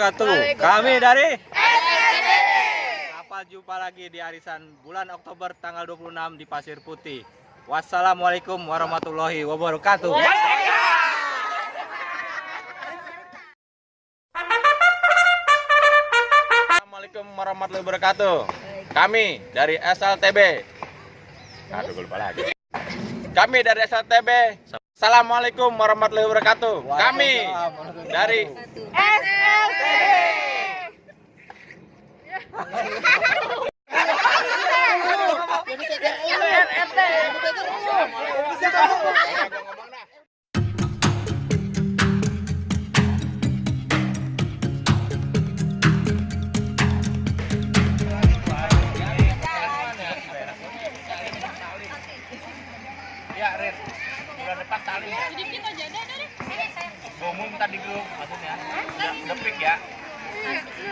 wabarakatuh. Kami dari Sampai jumpa lagi di arisan bulan Oktober tanggal 26 di Pasir Putih. Wassalamualaikum warahmatullahi wabarakatuh. Assalamualaikum warahmatullahi wabarakatuh. Kami dari SLTB. Aduh, gue lupa lagi. Kami dari SLTB. Assalamualaikum warahmatullahi wabarakatuh. Kami dari SLTB. Ya, Rin. Bulan depan tali. Sedikit aja deh. Umum tadi grup maksudnya. Depik ya.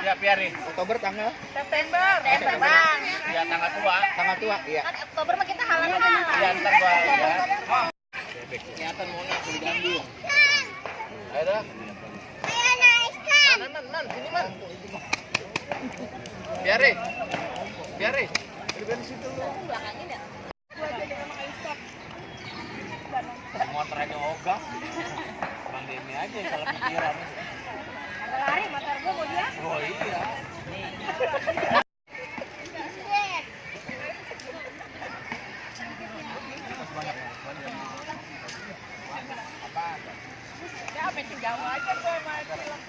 Ya, biarin. Oktober tanggal September, Bang. Ya, tanggal tua. iya. Kan Oktober mah kita halal aja. Ya, ntar gua ya. Kelihatan Mona di Bandung. Ayo dah. Man, sini man. Biarin. Di situ lu. Belakangin ya. Motor aja ogah. Bang Demi aja salah pikiran. Ada lari motor gua mau dia. Oh iya. Ya meeting Jawa aja gua sama film.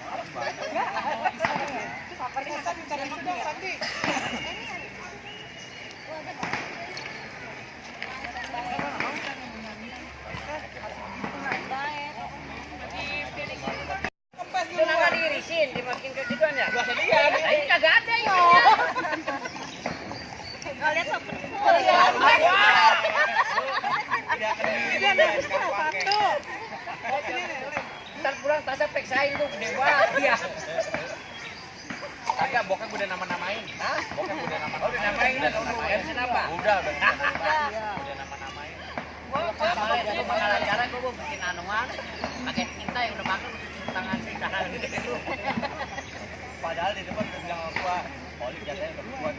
Saparnya Sandi dong, Sandi. Kenapa diirisin, dimasukin ke gituan ya? Gak sedia. Ini kagak ada yo. Kau lihat tuh. Ini ada satu. Ntar pulang tasnya peksain tuh gede banget dia. Kagak bokep udah nama-namain. Hah? Bokep udah nama-namain. Oh, udah namain. Udah nama-namain. Kenapa? Udah nama-namain. Udah nama-namain. Kalau Itu bakalan jalan gua bikin anuan. Pakai tinta yang udah makan tangan gitu. Padahal di depan udah bilang sama gua, Oli jatanya udah buat.